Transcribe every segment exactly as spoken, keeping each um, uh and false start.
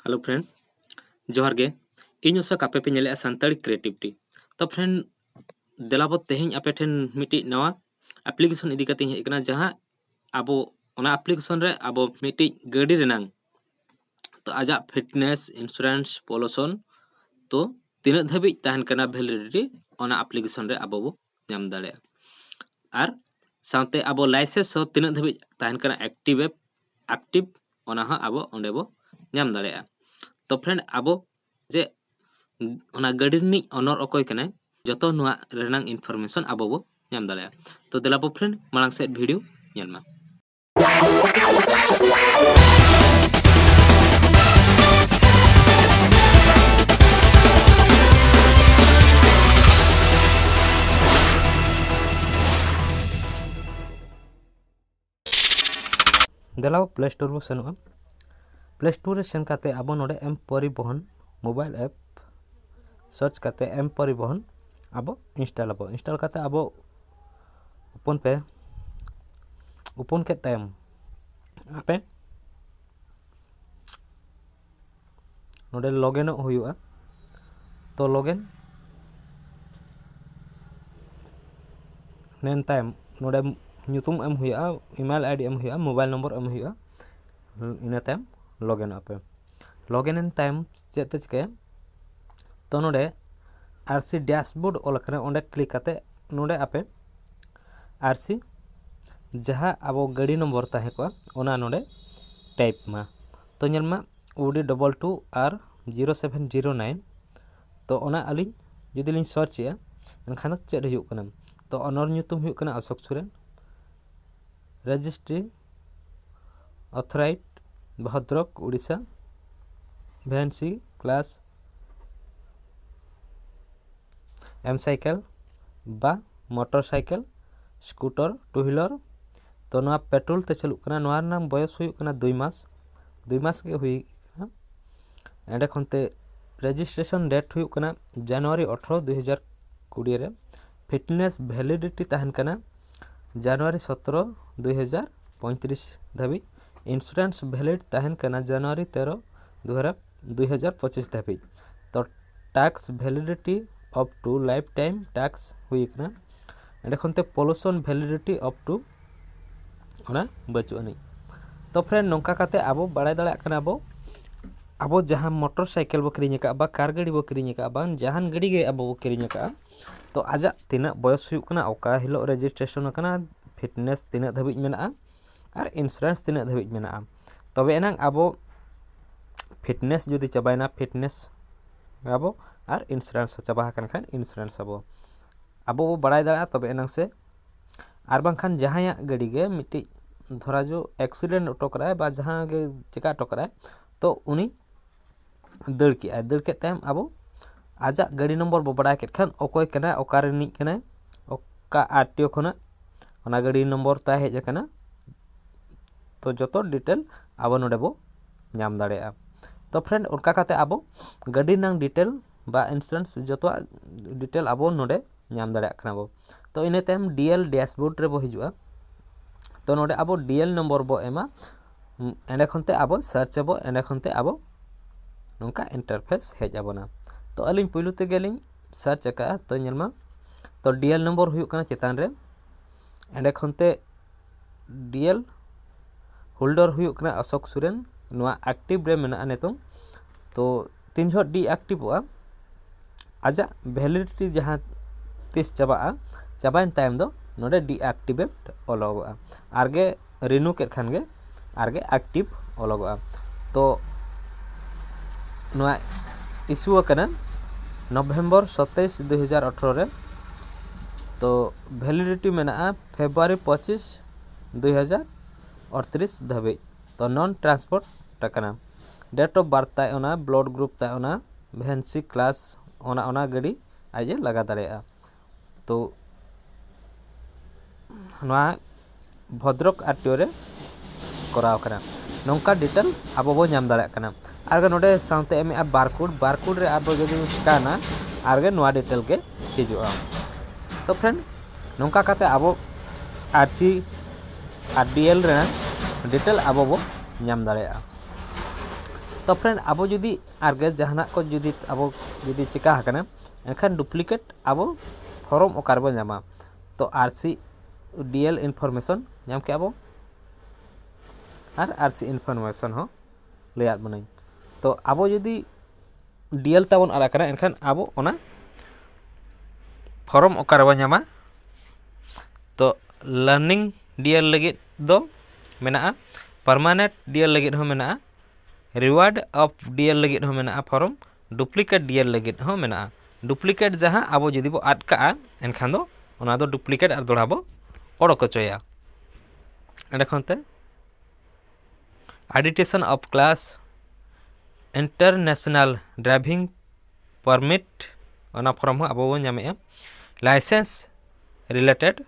Hello friend, ᱡᱚᱦᱟᱨ ᱜᱮ᱾ ᱤᱧ ᱚᱥᱳᱠ, ᱟᱯᱮ ᱯᱮ ᱧᱮᱞᱮᱫᱼᱟ ᱥᱟᱱᱛᱟᱲᱤ Creativity᱾ ᱛᱚ friend, ᱫᱮᱞᱟ ᱵᱚ ᱛᱮᱦᱮᱧ ᱟᱯᱮ ᱴᱷᱮᱱ ᱢᱤᱫᱴᱤᱡ ᱱᱟᱣᱟ application ᱤᱫᱤ ᱠᱟᱛᱮ ᱤᱧ ᱦᱮᱡ ᱟᱠᱟᱱᱟ, ᱡᱟᱦᱟᱸ ᱟᱵᱚ ᱚᱱᱟ application ᱨᱮ ᱟᱵᱚ ᱢᱤᱫᱴᱤᱡ ᱜᱟᱹᱰᱤ ᱨᱮᱱᱟᱝ ᱛᱚ ᱟᱡᱟᱜ fitness, insurance, pollution ᱛᱚ ᱛᱤᱱᱟᱹᱜ ᱫᱷᱟᱹᱵᱤᱡ ᱛᱟᱦᱮᱱ ᱠᱟᱱᱟ validity, ᱚᱱᱟ application ᱨᱮ ᱟᱵᱚ ᱵᱚ ᱧᱟᱢ ᱫᱟᱲᱮᱭᱟᱜᱼᱟ᱾ ᱟᱨ ᱥᱟᱶᱛᱮ ᱟᱵᱚ license ᱦᱚᱸ ᱛᱤᱱᱟᱹᱜ ᱫᱷᱟᱹᱵᱤᱡ ᱛᱟᱦᱮᱱ ᱠᱟᱱᱟ active, active, ᱚᱱᱟ ᱦᱚᱸ ᱟᱵᱚ ᱚᱸᱰᱮ ᱵᱚ ᱧᱟᱢ ᱫᱟᱲᱮᱭᱟᱜᱼᱟ᱾ ᱛᱚ friend, ᱟᱵᱚ ᱡᱮ ᱚᱱᱟ ᱜᱟᱹᱰᱤ ᱨᱤᱱᱤᱡ owner ᱚᱠᱚᱭ ᱠᱟᱱᱟᱭ, ᱡᱚᱛᱚ ᱱᱚᱣᱟ ᱨᱮᱱᱟᱝ information ᱟᱵᱚ ᱵᱚ ᱧᱟᱢ ᱫᱟᱲᱮᱭᱟᱜᱼᱟ᱾ ᱛᱚ ᱫᱮᱞᱟ ᱵᱚ friend, ᱢᱟᱲᱟᱝ ᱥᱮᱫ video ᱧᱮᱞ ᱢᱟ᱾ ᱫᱮᱞᱟ Play Store ᱵᱚ ᱥᱮᱱᱚᱜᱼᱟ᱾ Play Store ᱨᱮ ᱥᱮᱱ ᱠᱟᱛᱮ ᱟᱵᱚ ᱱᱚᱰᱮ M Paribahon mobile app search ᱠᱟᱛᱮ M Paribahon ᱟᱵᱚ install ᱟᱵᱚ᱾ Install ᱠᱟᱛᱮ ᱟᱵᱚ open ᱯᱮ, open ᱠᱮᱫ ᱛᱟᱭᱚᱢ ᱟᱯᱮ ᱱᱚᱰᱮ login ᱚᱜ ᱦᱩᱭᱩᱜᱼᱟ᱾ ᱛᱚ login ᱞᱮᱱ ᱛᱟᱭᱚᱢ ᱱᱚᱰᱮ ᱧᱩᱛᱩᱢ ᱮᱢ ᱦᱩᱭᱩᱜᱼᱟ, email ID ᱮᱢ ᱦᱩᱭᱩᱜᱼᱟ, mobile number ᱮᱢ ᱦᱩᱭᱩᱜᱼᱟ᱾ ᱤᱱᱟᱹ ᱛᱟᱭᱚᱢ login ᱚᱜ ᱟᱯᱮ᱾ Login ᱮᱱ ᱛᱟᱭᱚᱢ ᱪᱮᱫ ᱯᱮ ᱪᱤᱠᱟᱹᱭᱟ? ᱛᱚ ᱱᱚᱰᱮ RC dashboard ᱚᱞ ᱟᱠᱟᱱᱟ, ᱚᱸᱰᱮ click ᱠᱟᱛᱮ ᱱᱚᱰᱮ ᱟᱯᱮ RC ᱡᱟᱦᱟᱸ ᱟᱵᱚ ᱜᱟᱹᱰᱤ ᱱᱚᱢᱵᱚᱨ ᱛᱟᱦᱮᱸ ᱠᱚᱜᱼᱟ, ᱚᱱᱟ ᱱᱚᱰᱮ type ᱢᱟ᱾ ᱛᱚ ᱧᱮᱞ ᱢᱟ, OD double two R zero seven zero nine᱾ ᱛᱚ ᱚᱱᱟ ᱟᱹᱞᱤᱧ ᱡᱩᱫᱤ ᱞᱤᱧ search ᱮᱜᱼᱟ, ᱮᱱᱠᱷᱟᱱ ᱫᱚ ᱪᱮᱫ ᱦᱩᱭᱩᱜ ᱠᱟᱱᱟ? ᱛᱚ owner ᱧᱩᱛᱩᱢ ᱦᱩᱭᱩᱜ ᱠᱟᱱᱟ Ashok Soren, registry authorized Bhadrak, Odisha, vacancy class M cycle ᱵᱟ motorcycle, scooter, two wheeler᱾ ᱛᱚ ᱱᱚᱣᱟ petrol ᱛᱮ ᱪᱟᱹᱞᱩᱜ ᱠᱟᱱᱟ᱾ ᱱᱚᱣᱟ ᱨᱮᱱᱟᱜ ᱵᱚᱭᱚᱥ ᱦᱩᱭᱩᱜ ᱠᱟᱱᱟ ᱫᱩᱭ ᱢᱟᱥ, ᱫᱩᱭ ᱢᱟᱥ ᱜᱮ ᱦᱩᱭ ᱠᱟᱱᱟ᱾ ᱮᱸᱰᱮ ᱠᱷᱚᱱ ᱛᱮ registration date ᱦᱩᱭᱩᱜ ᱠᱟᱱᱟ ᱡᱟᱱᱩᱣᱟᱨᱤ ᱟᱴᱷᱨᱚ, ᱫᱩᱭ ᱦᱟᱡᱟᱨ ᱠᱩᱲᱤ ᱨᱮ᱾ Fitness validity ᱛᱟᱦᱮᱱ ᱠᱟᱱᱟ ᱡᱟᱱᱩᱣᱟᱨᱤ ᱥᱚᱛᱨᱚ, ᱫᱩᱭ ᱦᱟᱡᱟᱨ ᱯᱚᱸᱭᱛᱨᱤᱥ ᱫᱷᱟᱹᱵᱤᱡ᱾ Insurance valid ᱛᱟᱦᱮᱱ ᱠᱟᱱᱟ ᱡᱟᱱᱩᱣᱟᱨᱤ ᱛᱮᱨᱚ, ᱫᱩ ᱦᱟᱡᱟᱨ ᱫᱩ ᱦᱟᱡᱟᱨ ᱯᱚᱸᱪᱤᱥ ᱫᱷᱟᱹᱵᱤᱡ᱾ ᱛᱚ tax validity up to lifetime tax ᱦᱩᱭ ᱠᱟᱱᱟ᱾ ᱮᱸᱰᱮ ᱠᱷᱚᱱ ᱛᱮ pollution validity up to ᱚᱱᱟ ᱵᱟᱹᱪᱩᱜ ᱟᱹᱱᱤᱡ᱾ ᱛᱚ friend, ᱱᱚᱝᱠᱟ ᱠᱟᱛᱮ ᱟᱵᱚ ᱵᱟᱲᱟᱭ ᱫᱟᱲᱮᱭᱟᱜ ᱠᱟᱱᱟ ᱵᱚ, ᱟᱵᱚ ᱡᱟᱦᱟᱸ ᱢᱚᱴᱚᱨ ᱥᱟᱭᱠᱮᱞ ᱵᱚ ᱠᱤᱨᱤᱧ ᱟᱠᱟᱫᱼᱟ ᱵᱟ ᱠᱟᱨ ᱜᱟᱹᱰᱤ ᱵᱚ ᱠᱤᱨᱤᱧ ᱟᱠᱟᱫᱼᱟ ᱵᱟ ᱡᱟᱦᱟᱱ ᱜᱟᱹᱰᱤ ᱜᱮ ᱟᱵᱚ ᱵᱚ ᱠᱤᱨᱤᱧ ᱟᱠᱟᱫᱼᱟ, ᱛᱚ ᱟᱡᱟᱜ ᱛᱤᱱᱟᱹᱜ ᱵᱚᱭᱚᱥ ᱦᱩᱭᱩᱜ ᱠᱟᱱᱟ, ᱚᱠᱟ ᱦᱤᱞᱳᱜ registration ᱟᱠᱟᱱᱟ, fitness ᱛᱤᱱᱟᱹᱜ ᱫᱷᱟᱹᱵᱤᱡ ᱢᱮᱱᱟᱜᱼᱟ ᱟᱨ insurance ᱛᱤᱱᱟᱹᱜ ᱫᱷᱟᱹᱵᱤᱡ ᱢᱮᱱᱟᱜᱼᱟ, ᱛᱚᱵᱮ ᱮᱱᱟᱝ ᱟᱵᱚ fitness ᱡᱩᱫᱤ ᱪᱟᱵᱟᱭᱮᱱᱟ, fitness ᱟᱵᱚ, ᱟᱨ insurance ᱦᱚᱸ ᱪᱟᱵᱟ ᱟᱠᱟᱱ ᱠᱷᱟᱱ insurance ᱟᱵᱚ, ᱟᱵᱚ ᱵᱚ ᱵᱟᱲᱟᱭ ᱫᱟᱲᱮᱭᱟᱜᱼᱟ ᱛᱚᱵᱮ ᱮᱱᱟᱝ ᱥᱮ᱾ ᱟᱨ ᱵᱟᱝᱠᱷᱟᱱ ᱡᱟᱦᱟᱸᱭᱟᱜ ᱜᱟᱹᱰᱤ ᱜᱮ ᱢᱤᱫᱴᱤᱡ ᱫᱷᱚᱨᱟ ᱡᱚ accident ᱦᱚᱴᱚ ᱠᱟᱜᱼᱟᱭ ᱵᱟ ᱡᱟᱦᱟᱸ ᱜᱮ ᱪᱮᱠᱟ ᱦᱚᱴᱚ ᱠᱟᱜᱼᱟᱭ, ᱛᱚ ᱩᱱᱤ ᱫᱟᱹᱲ ᱠᱮᱜᱼᱟᱭ, ᱫᱟᱹᱲ ᱠᱮᱫ ᱛᱟᱭᱚᱢ ᱟᱵᱚ ᱟᱡᱟᱜ ᱜᱟᱹᱰᱤ ᱱᱚᱢᱵᱚᱨ ᱵᱚ ᱵᱟᱲᱟᱭ ᱠᱮᱫ ᱠᱷᱟᱱ ᱚᱠᱚᱭ ᱠᱟᱱᱟᱭ, ᱚᱠᱟ ᱨᱤᱱᱤᱡ ᱠᱟᱱᱟᱭ, ᱚᱠᱟ ᱟᱨ ᱴᱤ ᱳ ᱠᱷᱚᱱᱟᱜ ᱚᱱᱟ ᱜᱟᱹᱰᱤ ᱱᱚᱢᱵᱚᱨ ᱛᱟᱭ ᱦᱮᱡ ᱟᱠᱟᱱᱟ, ᱛᱚ ᱡᱚᱛᱚ detail ᱟᱵᱚ ᱱᱚᱰᱮ ᱵᱚ ᱧᱟᱢ ᱫᱟᱲᱮᱭᱟᱜᱼᱟ᱾ ᱛᱚ friend, ᱚᱱᱠᱟ ᱠᱟᱛᱮ ᱟᱵᱚ ᱜᱟᱹᱰᱤ ᱨᱮᱱᱟᱜ detail ᱵᱟ insurance ᱡᱚᱛᱚᱣᱟᱜ detail ᱟᱵᱚ ᱱᱚᱰᱮ ᱧᱟᱢ ᱫᱟᱲᱮᱭᱟᱜ ᱠᱟᱱᱟ ᱵᱚ᱾ ᱛᱚ ᱤᱱᱟᱹ ᱛᱟᱭᱚᱢ D L dashboard ᱨᱮᱵᱚ ᱦᱤᱡᱩᱜᱼᱟ᱾ ᱛᱚ ᱱᱚᱰᱮ ᱟᱵᱚ D L ᱱᱚᱢᱵᱚᱨ ᱵᱚ ᱮᱢᱟ, ᱮᱸᱰᱮ ᱠᱷᱚᱱ ᱛᱮ ᱟᱵᱚ search ᱟᱵᱚ, ᱮᱸᱰᱮ ᱠᱷᱚᱱ ᱛᱮ ᱟᱵᱚ ᱱᱚᱝᱠᱟ interface ᱦᱮᱡ ᱟᱵᱚᱱᱟ᱾ ᱛᱚ ᱟᱹᱞᱤᱧ ᱯᱩᱭᱞᱩ ᱛᱮᱜᱮ ᱞᱤᱧ search ᱟᱠᱟᱫᱼᱟ, ᱛᱚ ᱧᱮᱞ ᱢᱟ, ᱛᱚ D L ᱱᱚᱢᱵᱚᱨ ᱦᱩᱭᱩᱜ ᱠᱟᱱᱟ ᱪᱮᱛᱟᱱ ᱨᱮ, ᱮᱸᱰᱮ ᱠᱷᱚᱱ ᱛᱮ D L holder ᱦᱩᱭᱩᱜ ᱠᱟᱱᱟ ᱚᱥᱳᱠ ᱥᱚᱨᱮᱱ, ᱱᱚᱣᱟ active ᱨᱮ ᱢᱮᱱᱟᱜᱼᱟ ᱱᱤᱛᱚᱝ᱾ ᱛᱚ ᱛᱤᱱ ᱡᱚᱦᱚᱜ deactiveᱚᱜᱼᱟ, ᱟᱡᱟᱜ validity ᱡᱟᱦᱟᱸ ᱛᱤᱥ ᱪᱟᱵᱟᱜᱼᱟ, ᱪᱟᱵᱟᱭᱮᱱ ᱛᱟᱭᱚᱢ ᱫᱚ ᱱᱚᱰᱮ deactivate ᱚᱞᱚᱜᱚᱜᱼᱟ᱾ ᱟᱨᱜᱮ renew ᱠᱮᱫ ᱠᱷᱟᱱ ᱜᱮ ᱟᱨᱜᱮ active ᱚᱞᱚᱜᱚᱜᱼᱟ᱾ ᱛᱚ ᱱᱚᱣᱟ issue ᱟᱠᱟᱱᱟ November ᱥᱟᱛᱟᱥ ᱫᱩ ᱦᱟᱡᱟᱨ ᱟᱴᱷᱨᱚ ᱨᱮ᱾ ᱛᱚ validity ᱢᱮᱱᱟᱜᱼᱟ February ᱯᱚᱸᱪᱤᱥ ᱫᱩ ᱦᱟᱡᱟᱨ ᱟᱴᱷᱨᱚ ᱫᱷᱟᱹᱵᱤᱡ᱾ ᱛᱚ non transport ᱟᱠᱟᱱᱟ᱾ Date of birth ᱛᱟᱭ ᱚᱱᱟ, blood group ᱛᱟᱭ ᱚᱱᱟ, vacancy class ᱚᱱᱟ, ᱚᱱᱟ ᱜᱟᱹᱰᱤ ᱟᱡ ᱮ ᱞᱟᱜᱟ ᱫᱟᱲᱮᱭᱟᱜᱼᱟ᱾ ᱛᱚ ᱱᱚᱣᱟ ᱵᱷᱚᱫᱨᱚᱠ ᱟᱨ ᱴᱤ ᱳ ᱨᱮ ᱠᱚᱨᱟᱣ ᱠᱟᱱᱟ᱾ ᱱᱚᱝᱠᱟ detail ᱟᱵᱚ ᱵᱚ ᱧᱟᱢ ᱫᱟᱲᱮᱭᱟᱜ ᱠᱟᱱᱟ᱾ ᱟᱨ ᱱᱚᱰᱮ ᱥᱟᱶᱛᱮ ᱮᱢᱮᱜᱼᱟ barcode, barcode ᱨᱮ ᱟᱵᱚ ᱡᱩᱫᱤ ᱵᱚ scanᱟ, ᱟᱨᱜᱮ ᱱᱚᱣᱟ detail ᱜᱮ ᱦᱤᱡᱩᱜᱼᱟ᱾ ᱛᱚ friend, ᱱᱚᱝᱠᱟ ᱠᱟᱛᱮ ᱟᱵᱚ ᱟᱨ ᱥᱤ ᱟᱨ D L ᱨᱮᱱᱟᱜ detail ᱟᱵᱚ ᱵᱚ ᱧᱟᱢ ᱫᱟᱲᱮᱭᱟᱜᱼᱟ᱾ ᱛᱚ friend, ᱟᱵᱚ ᱡᱩᱫᱤ ᱟᱨᱜᱮ ᱡᱟᱦᱟᱱᱟᱜ ᱠᱚ ᱡᱩᱫᱤ ᱟᱵᱚ ᱡᱩᱫᱤ ᱪᱤᱠᱟ ᱟᱠᱟᱱᱟ, ᱮᱱᱠᱷᱟᱱ duplicate ᱟᱵᱚ form ᱚᱠᱟ ᱨᱮᱵᱚᱱ ᱧᱟᱢᱟ? ᱛᱚ RC DL information ᱧᱟᱢ ᱠᱮᱜᱼᱟ ᱵᱚ, ᱟᱨ RC information ᱦᱚᱸ ᱞᱟᱹᱭᱟᱫ ᱵᱚᱱᱟᱹᱧ᱾ ᱛᱚ ᱟᱵᱚ ᱡᱩᱫᱤ DL ᱛᱟᱵᱚᱱ ᱟᱫ ᱟᱠᱟᱱᱟ, ᱮᱱᱠᱷᱟᱱ ᱟᱵᱚ ᱚᱱᱟ form ᱚᱠᱟ ᱨᱮᱵᱚᱱ ᱧᱟᱢᱟ? ᱛᱚ learning DL ᱞᱟᱹᱜᱤᱫ ᱫᱚ ᱢᱮᱱᱟᱜᱼᱟ, permanent DL ᱞᱟᱹᱜᱤᱫ ᱦᱚᱸ ᱢᱮᱱᱟᱜᱼᱟ, reward of DL ᱞᱟᱹᱜᱤᱫ ᱦᱚᱸ ᱢᱮᱱᱟᱜᱼᱟ form, duplicate DL ᱞᱟᱹᱜᱤᱫ ᱦᱚᱸ ᱢᱮᱱᱟᱜᱼᱟ᱾ Duplicate ᱡᱟᱦᱟᱸ ᱟᱵᱚ ᱡᱩᱫᱤ ᱵᱚ ᱟᱫ ᱠᱟᱜᱼᱟ, ᱮᱱᱠᱷᱟᱱ ᱫᱚ ᱚᱱᱟ ᱫᱚ duplicate ᱟᱨ ᱫᱚᱦᱲᱟ ᱵᱚ ᱚᱰᱚᱠ ᱦᱚᱪᱚᱭᱟ᱾ ᱮᱸᱰᱮ ᱠᱷᱚᱱ ᱛᱮ addition of class, international driving permit, ᱚᱱᱟ form ᱦᱚᱸ ᱟᱵᱚ ᱵᱚᱱ ᱧᱟᱢᱮᱜᱼᱟ᱾ License related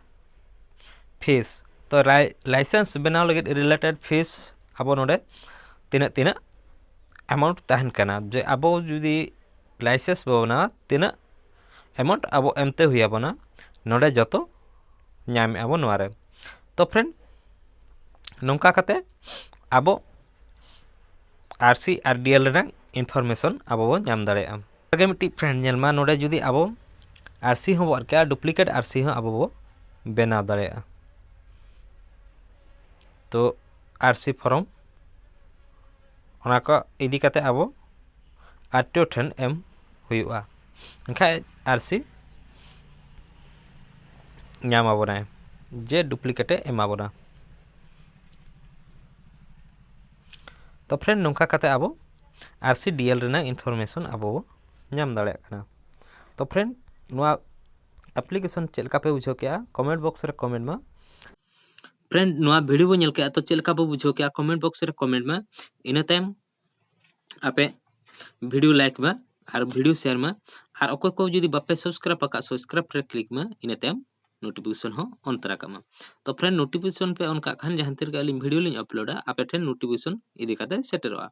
fees, ᱛᱚ ᱞᱟᱭ- license ᱵᱮᱱᱟᱣ ᱞᱟᱹᱜᱤᱫ related fees ᱟᱵᱚ ᱱᱚᱰᱮ ᱛᱤᱱᱟᱹᱜ ᱛᱤᱱᱟᱹᱜ amount ᱛᱟᱦᱮᱱ ᱠᱟᱱᱟ, ᱡᱮ ᱟᱵᱚ ᱡᱩᱫᱤ license ᱵᱚ ᱵᱮᱱᱟᱣᱟ, ᱛᱤᱱᱟᱹᱜ amount ᱟᱵᱚ ᱮᱢᱛᱮ ᱦᱩᱭ ᱟᱵᱚᱱᱟ, ᱱᱚᱰᱮ ᱡᱚᱛᱚ ᱧᱟᱢᱮᱜᱼᱟ ᱵᱚᱱ ᱱᱚᱣᱟ ᱨᱮ᱾ ᱛᱚ friend, ᱱᱚᱝᱠᱟ ᱠᱟᱛᱮ ᱟᱵᱚ RC ᱟᱨ DL ᱨᱮᱱᱟᱜ information ᱟᱵᱚ ᱵᱚᱱ ᱧᱟᱢ ᱫᱟᱲᱮᱭᱟᱜᱼᱟ᱾ ᱚᱱᱠᱟᱜᱮ ᱢᱤᱫᱴᱤᱡ friend ᱧᱮᱞ ᱢᱟ, ᱱᱚᱰᱮ ᱡᱩᱫᱤ ᱟᱵᱚ RC ᱦᱚᱸ ᱵᱚ ᱟᱫ ᱠᱮᱜᱼᱟ, duplicate RC ᱦᱚᱸ ᱟᱵᱚ ᱵᱚ ᱵᱮᱱᱟᱣ ᱫᱟᱲᱮᱭᱟᱜᱼᱟ᱾ ᱛᱚ RC form ᱚᱱᱟ ᱠᱚ ᱤᱫᱤ ᱠᱟᱛᱮ ᱟᱵᱚ RTO ᱴᱷᱮᱱ ᱮᱢ ᱦᱩᱭᱩᱜᱼᱟ, ᱮᱱᱠᱷᱟᱡ RC ᱧᱟᱢ ᱟᱵᱚᱱᱟᱭ, ᱡᱮ duplicate ᱮ ᱮᱢᱟ ᱵᱚᱱᱟ᱾ ᱛᱚ friend, ᱱᱚᱝᱠᱟ ᱠᱟᱛᱮ ᱟᱵᱚ RC DL ᱨᱮᱱᱟᱜ information ᱟᱵᱚ ᱵᱚ ᱧᱟᱢ ᱫᱟᱲᱮᱭᱟᱜ ᱠᱟᱱᱟ᱾ ᱛᱚ friend, ᱱᱚᱣᱟ application ᱪᱮᱫ ᱞᱮᱠᱟ ᱯᱮ ᱵᱩᱡᱷᱟᱹᱣ ᱠᱮᱜᱼᱟ, comment box ᱨᱮ comment ᱢᱟ᱾ Friend, ᱱᱚᱣᱟ video ᱵᱚ ᱧᱮᱞ ᱠᱮᱜᱼᱟ, ᱛᱚ ᱪᱮᱫ ᱞᱮᱠᱟ ᱵᱚ ᱵᱩᱡᱷᱟᱹᱣ ᱠᱮᱜᱼᱟ, comment box ᱨᱮ comment ᱢᱟ᱾ ᱤᱱᱟᱹ ᱛᱟᱭᱚᱢ ᱟᱯᱮ video like ᱢᱟ ᱟᱨ video share ᱢᱟ, ᱟᱨ ᱚᱠᱚᱭ ᱠᱚ ᱡᱩᱫᱤ ᱵᱟᱯᱮ subscribe ᱟᱠᱟᱫ, subscribe ᱨᱮ click ᱢᱟ, ᱤᱱᱟᱹ ᱛᱟᱭᱚᱢ notification ᱦᱚᱸ on ᱛᱚᱨᱟ ᱠᱟᱜ ᱢᱟ᱾ ᱛᱚ friend, notification ᱯᱮ on ᱠᱟᱜ ᱠᱷᱟᱱ ᱡᱟᱦᱟᱸ ᱛᱤ ᱨᱮᱜᱮ ᱟᱹᱞᱤᱧ video ᱞᱤᱧ uploadᱟ, ᱟᱯᱮ ᱴᱷᱮᱱ notification ᱤᱫᱤ ᱠᱟᱛᱮ ᱥᱮᱴᱮᱨᱚᱜᱼᱟ᱾